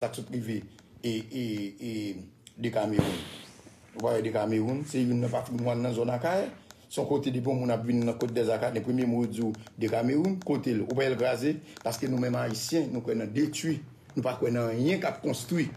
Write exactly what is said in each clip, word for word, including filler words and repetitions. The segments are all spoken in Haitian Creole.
Sa sot rive e, e, e, de Kamewoun. Ou pa wè de Kamewoun, se youn nan patrimwàn nan zòn Akayè. Se yon kote depi yon moun ap vin nan Côte des Arcadins, premye mo yo di w de Kamewoun, kote l, ou pa wè l kraze, paske nou menm Ayisyen, nou kwè nan detwi, nou pa kwè nan anyen k ap konstwi.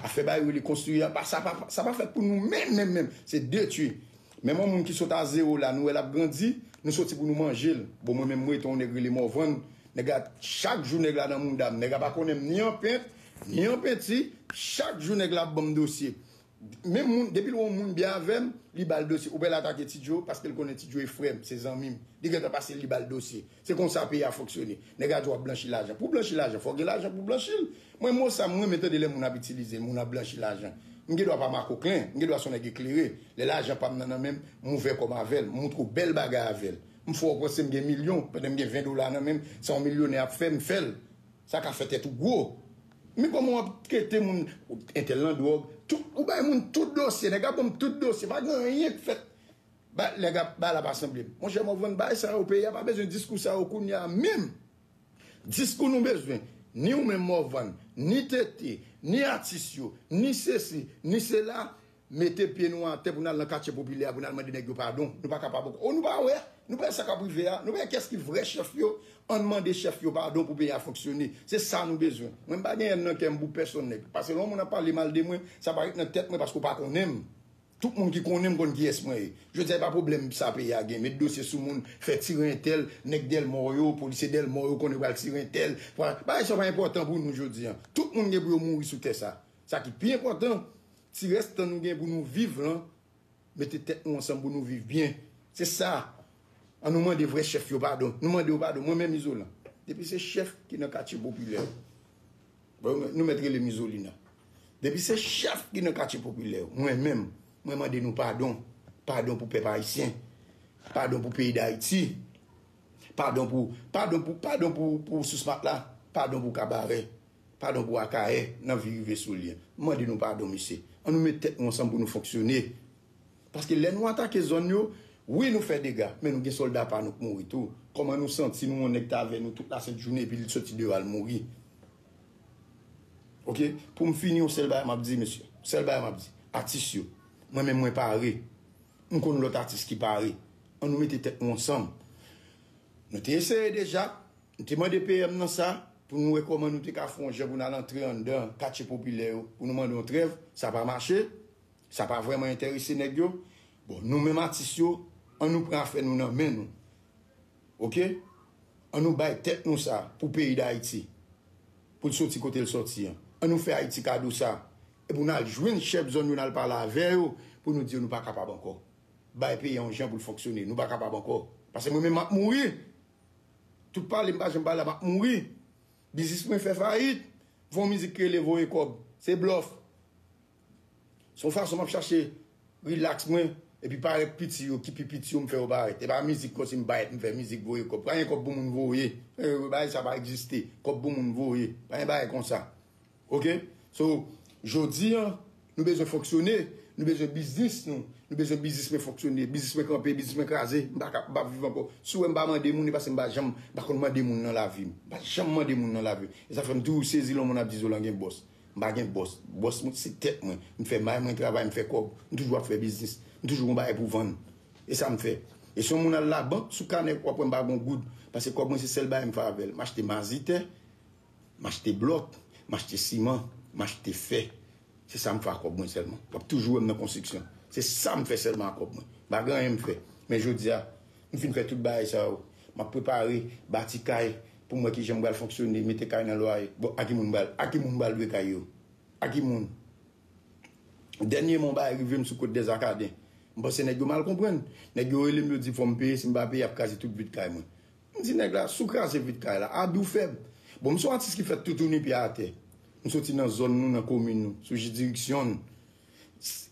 Afè bagay yo li konstwi a, pa, sa pa, sa pa fèt pou nou menm, menm, menm, se detwi. Menm yon moun ki sot a zewo la, nou wè l ap grandi, nou soti pou nou manje l. Bon, mwen menm, mwen rete yon nèg rele Mòvann. Nèg la, chak jou nèg la nan mouda m. Nèg la pa konnen m ni an pent, ni an penti. Chak jou nèg la ap ban m dosye. Menm moun, depi l wè yon moun byen avè m, li ba l dosye. Ou pa wè l atake Ti Djo, paske l konnen Ti Djo e frè m, se zanmi m. Li gentan pase, li ba l dosye. Se konsa peyi a fonksyone. Nèg la di w ap blanchi lajan. Pou w blanchi lajan, fò w gen lajan pou w blanchi l. Mwen, mo sa, m renmen tande lè moun ap itilize l, moun ap blanchi lajan. M gen dwa pa makoklen, m gen dwa se yon nèg eklere. Lè lajan pa m nan nan men m, m ouvè kò m avè l, m montre w bèl bagay avè l. M fè w panse m gen milyon, pandan m gen ven dola nan men m, sa yon milyonè ap fè, m fè l. Sa ka fè tèt ou gwo. Men kòman w ap trete moun, entèl nan dwòg, tout, ou bay moun tout dosye, nèg la ban m tout dosye, pa gen anyen k fèt. Ba, nèg la, ba la pa sanble m. Monchè, Mòvann, bagay sa yo, peyi a pa bezwen diskou sa yo kounye a menm. Diskou nou bezwen, ni ou menm Mòvann, ni Tete, ni atis yo, ni sesi, ni sela, mete pye nou atè pou n al nan katye popilè a, pou n al mande nèg yo padon. Nou pa kapab ankò. O, nou pa wè, nou pa wè sa k ap rive a, nou pa wè kiyès ki vrè chèf yo, ann mande chèf yo padon pou peyi a fonksyone. Se sa nou bezwen. Mwen m pa gen yèn nan kè m pou pèsonn nèg. Paske lè yon moun ap pale mal de mwen, sa pa ret nan tèt mwen paske w pa konnen m. Tout moun ki konnen m konn kiyès mwen ye. Jodi a, e pa pwoblèm sa peyi a gen. Met dosye sou moun, fè tire entèl, nèg Dèlmò yo, polisye Dèlmò yo konnen pral tire entèl. Bagay sa pa enpòtan pou nou jodi a. Tout moun gen pou yo mouri sou tè sa. Sa ki pi enpòtan, ti rès tan nou gen pou nou viv lan, mete tèt nou ansanm pou nou viv byen. Se sa. An nou mande vrè chèf yo padon. Nou mande yo padon. Mwen menm Izolan. Depi se chèf ki nan katye popilè. Bon, nou mèt rele m Izolina. Depi se chèf ki nan katye popilè yo, mwen menm, mwen mande nou padon. Padon pou pèp ayisyen. Padon pou peyi Dayiti. Padon pou, padon pou, padon pou, pou Sousmatla. Padon pou Kabarè. Padon pou Akayè, nan vi rive sou li an. M mande nou padon, mesye. An nou met tèt nou ansanm pou nou fonksyone. Paske lè nou atake zòn yo, wi, nou fè dega, men nou gen sòlda pa nou k mouri tou. Kòman nou santi nou wè yon nèg t avè nou tout lasent jounen epi li soti deyò al mouri? Oke? Pou m fini, yon sèl bagay m ap di, mesye. Sèl bagay m ap di. Atis yo. Mwen menm mwen pare. M konn lòt atis ki pare. An nou mete tèt nou ansanm. Nou te eseye deja, nou te mande P M nan sa, pou nou wè kòman nou te ka fè yon jan pou n al antre anndan katye popilè yo, pou nou mande yon trèv, sa pa mache, sa pa vrèman enterese nèg yo. Bon, nou menm atis yo, an nou pran afè nou nan men nou. Oke? An nou bay tèt nou sa pou peyi Dayiti. Pou l soti kote l soti an. An nou fè Ayiti kado sa. E pou n al jwenn chèf zòn yo, n al pale avè yo, pou nou di yo nou pa kapab ankò. Bay peyi a yon jan pou l fonksyone. Nou pa kapab ankò. Paske mwen menm m ap mouri. Tout pale m pa janm pale a, m ap mouri. Biznis mwen fè fayit. Fè yon mizik ki rele Voye Kòb. Se blòf. Se yon fason m ap chache rilaks mwen. Epi parèt piti yo, ki pi piti yo, m fè yo parèt. E pa mizik kòmsi m parèt, m fè mizik voye kòb. Pa gen kòb pou moun voye. Eh, bagay sa pa egziste. Kòb pou moun voye. Pa gen bagay konsa. Oke? So, jodi an, nou bezwen fonksyone, nou bezwen biznis nou, nou bezwen biznis mwen fonksyone, biznis mwen kanpe, biznis mwen kraze, m pa ka, m p ap viv ankò. Si w wè m pa mande moun, e paske m pa janm, m pa konn mande moun nan lavi m. M pa janm mande moun nan lavi m. E sa fè m toujou sezi lè yon moun ap di Zolan gen bòs. M pa gen bòs. Bòs mwen, se tèt mwen. M fè may mwen travay, m fè kòb. M toujou ap fè biznis. M toujou gon bagay pou vann. E sa m fè. E si yon moun al labank, sou kanè, w ap wè m pa gon goud. Paske kòb mwen, se sèl bagay m fè avè l. M achte mazitè, m achte blòk, m achte siman, m achte fè. Se sa m fè ak kòb mwen sèlman. W ap toujou wè m nan konstriksyon. Se sa m fè sèlman ak kòb mwen. M pa gen anyen m fè. Men jodi a, m fin fè tout bagay sa yo. M ap prepare, bati kay, pou m wè kijan m pral fonksyone, mete kay nan lwaye. Bon, a ki moun m pral, a ki moun m pral lwe kay yo? A ki moun? Dènyèman, yon bagay rive m sou Côte des Arcadins. M panse nèg yo mal konprann. Nèg yo rele m, yo di fò m peye, si m pa peye, y ap kraze tout vit kay mwen. M di nèg la, si w kraze vit kay la, abi w fè m. Bon, m se yon atis ki fèt toutouni pye atè. M soti nan zòn nou, nan komin nou, sou jidiriksyon n.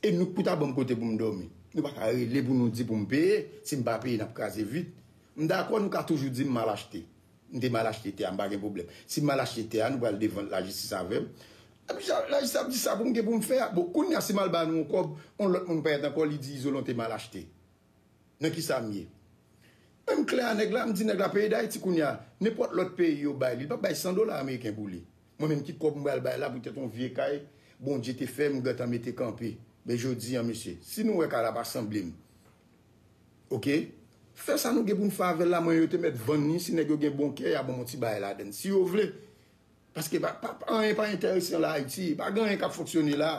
E nou k pou ta ban m kote pou m dòmi. Nou pa ka rele pou nou di pou m peye, si m pa peye, n ap kraze vit. M dakò, nou ka toujou di m mal achte. M te mal achte tè a, m pa gen pwoblèm. Si m mal achte tè a, nou pral devan lajistis avè m. Epi ja, lajistis ap di sa pou m gen pou m fè a. Bon, kounye a, si m al ba nou yon kòb, yon lòt moun parèt ankò, li di Izolan te mal achte. Nan ki sa m ye? Men m klè a nèg la, m di nèg la, peyi Dayiti kounye a, nenpòt lòt peyi yo bay li, li p ap bay san dola ameriken pou li. Mwen menm ki kòb m pral bay la poutèt yon vye kay Bondye te fè m gentan mete kanpe. Men jodi a, mesye, si nou wè kay la pa sanble m, oke? Fè sa nou gen pou n fè avè l la, mwen yo te mèt vann li, si nèg yo gen bon kè, y a ban m yon ti bagay ladann. Si yo vle, paske pa, pa, pa, anyen pa enteresan la Ayiti, pa gen anyen k ap fonksyone la.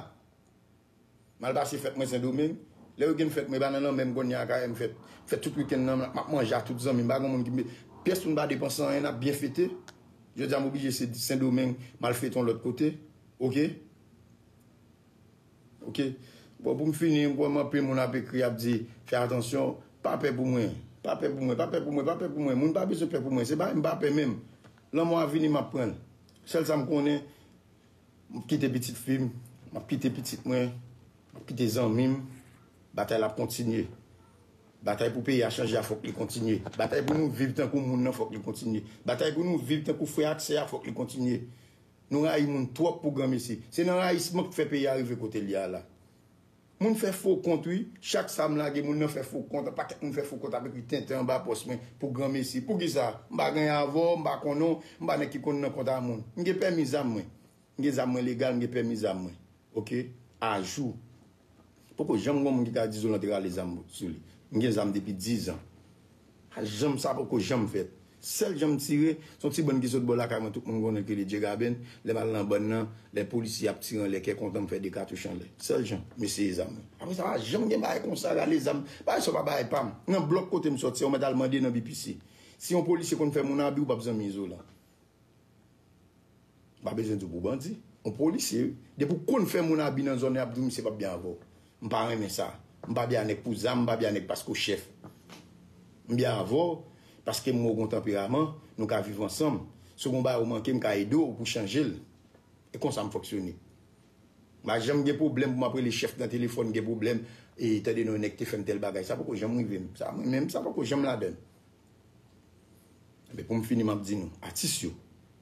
M al pase fèt mwen Sendomeng. Lè yo gen fèt mwen, e pa nan lanmè m konn ye a, kay m fèt, fèt tout wikenn nan, m ap manje a tout zanmi m, pa gen moun ki, pyès moun pa depanse anyen, n ap byen fete. Jodi a m oblije se Sendomeng, m al fete yon lòt kote. Oke? Oke? Bon, pou m fini, m kwè m anpil moun ap ekri, ap di, fè atansyon, pa pè pou mwen, pa pè pou mwen, pa pè pou mwen, pa pè pou mwen. Moun pa bezwen pè pou mwen, se pa, m pa pè menm. Lanmò a vini, m ap pran l. Sèl sa m konnen, m ap kite pitit fi m, m ap kite pitit mwen, m ap kite zanmi m. Batay la ap kontinye. Batay pou peyi a chanje a fòk li kontinye. Batay pou nou viv tankou moun nan fòk li kontinye. Batay pou nou viv tankou frè ak sè a fòk li kontinye. Nou rayi moun twòp pou granmesi. Se nan rayisman k fè peyi a rive kote l ye a la. Moun fè fo kont wi. Chak sa m lage, moun nan fè fo kont. Pakèt moun fè fo kont ap ekri tenten anba pòs mwen pou granmesi. Poukisa? M pa gen avè w, m pa konnen w, m pa nèg ki konn nan kont a moun. M gen pèmi zam mwen. M gen zam mwen legal, m gen pèmi zam mwen. Oke? Ajou. Poko janm gen moun ki ka di Zolan te rale zam sou li. M gen zam depi diz an. Pa janm, sa poko janm fèt. Sèl jan m tire, se yon ti bann ki sot bò lakay mwen, tout moun konnen ki rele Djeraben. Lè m al nan bann nan, lè polisye ap tire anlè, kè kontan m fè de katouch anlè. Sèl jan m eseye zam mwen. Apre sa, pa janm gen bagay konsa, rale zam. Bagay sa pa bagay pa m. Nan blòk kote m sòti a, ou mèt al mande nan B P C. Si yon polisye konn fè moun abi, ou p ap zanmi Zolan. M pa bezwen di w pou bandi. Yon polisye, wi. Depi w konn fè moun abi nan zòn nan, y ap di w misye p ap byen avè w. M pa renmen sa. M pa byen a nèg pou zam, m pa byen a nèg paske w chèf. M byen avè w paske m wè w gen yon tanperaman, nou ka viv ansanm. Si w gen yon bagay ou manke, m ka ede w pou chanje l. E konsa m fonksyone. M pa janm gen pwoblèm pou m ap rele chèf nan telefòn, gen pwoblèm, e tande non, nèg te fè m tèl bagay. Sa poko janm rive m. Sa, mwen menm, sa poko janm ladann. Men pou m fini, m ap di nou, atis yo,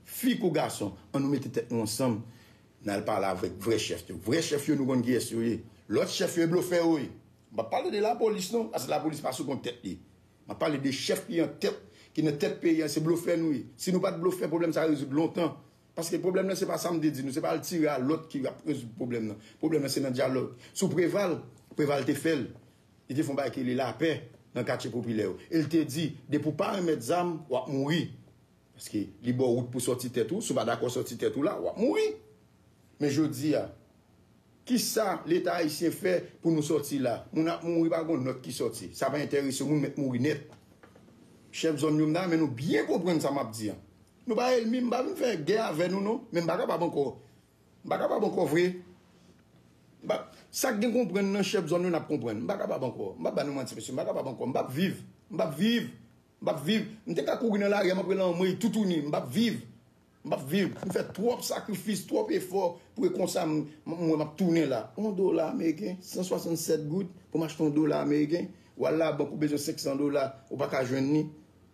fi kou gason, ann nou mete tèt nou ansanm, n al pale avèk vrè chèf yo. Vrè chèf yo, nou konn kiyès yo ye. Lòt chèf yo, e blofè yo ye. M p ap pale de lapolis, non, paske lapolis pa sou kont tèt li. M ap pale de chèf ki an tèt, ki nan tèt peyi a, se blofè nou ye. Si nou pa t blofè, pwoblèm sa rezoud lontan. Paske pwoblèm nan, se pa sa m te di nou, se pa al tire a lòt ki ap rezoud pwoblèm nan. Pwoblèm nan, se nan dyalòg. Sou Preval, Preval te fè l. Li te fè yon bagay ki rele lapè nan katye popilè yo. E l te di, depi w pa renmèt zam, w ap mouri. Paske li ba w wout pou sòti tèt ou, si w pa dakò sòti tèt ou la, w ap mouri. Men jodi a, kisa Leta ayisyen fè pou nou sòti la? Moun ap mouri, pa gen nòt ki sòti. Sa pa enterese moun, mèt mouri nèt. Chèf zòn yo, m ta renmen nou byen konprann sa m ap di an. Nou pa ènmi, m pa vin fè gè avè nou non, men m pa kapab ankò. M pa kapab ankò vre. M pa, sa k gen konprann nan chèf zòn yo, n ap konprann. M pa kapab ankò. M p ap ba nou manti, mesye, m pa kapab ankò. M p ap viv. M p ap viv. M p ap viv. M te ka kouri nan lari a, m ap rele anmwey toutouni. M p ap viv. M p ap viv. M fè twòp sakrifis, twòp efò pou e konsa m, m, mwen m ap tounen la. Yon dola ameriken, san swasannsèt goud pou m achte yon dola ameriken. W al labank, ou bezwen senk san dola, ou pa ka jwenn li.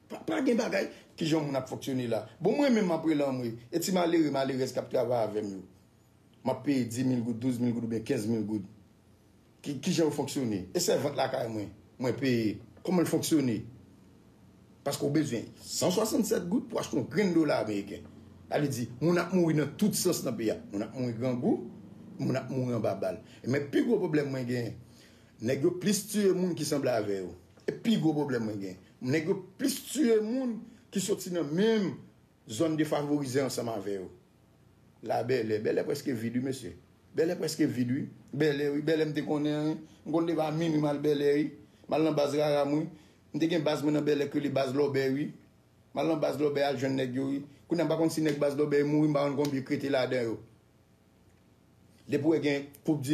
Pa, pa gen bagay. Kijan moun ap fonksyone la? Bon, mwen menm m ap rele anmwey. E ti malere, malerèz k ap travay avè m yo. M ap peye dis mil goud, douz mil goud oubyen kenz mil goud. Ki, kijan yo fonksyone? E sèvant lakay mwen, mwen peye. Kòman l fonksyone? Paske w bezwen san swasannsèt goud pou achte yon grenn dola ameriken. Sa vle di, moun ap mouri nan tout sans nan peyi a. Moun ap mouri grangou, moun ap mouri anba bal. Men pi gwo pwoblèm mwen genyen, nèg yo plis tiye moun ki sanble avè yo. E pi gwo pwoblèm mwen genyen, nèg yo plis tiye moun ki soti nan menm zòn defavorize ansanm avè yo. La Bèlè, Bèlè prèske vid wi, mesye. Bèlè prèske vid wi. Bèlè wi, Bèlè m te konnen wi. M konn leve a minwi m al Bèlè wi. M al nan baz rara m wi. M te gen baz mwen nan Bèlè ki rele baz Lòbèy wi. M al nan baz Lòbèy al jwenn nèg yo wi. Kounye a m pa konn si nèg baz Lòbèy mouri, m pa konn konbyen k rete ladan yo. Depi w wè gen koup di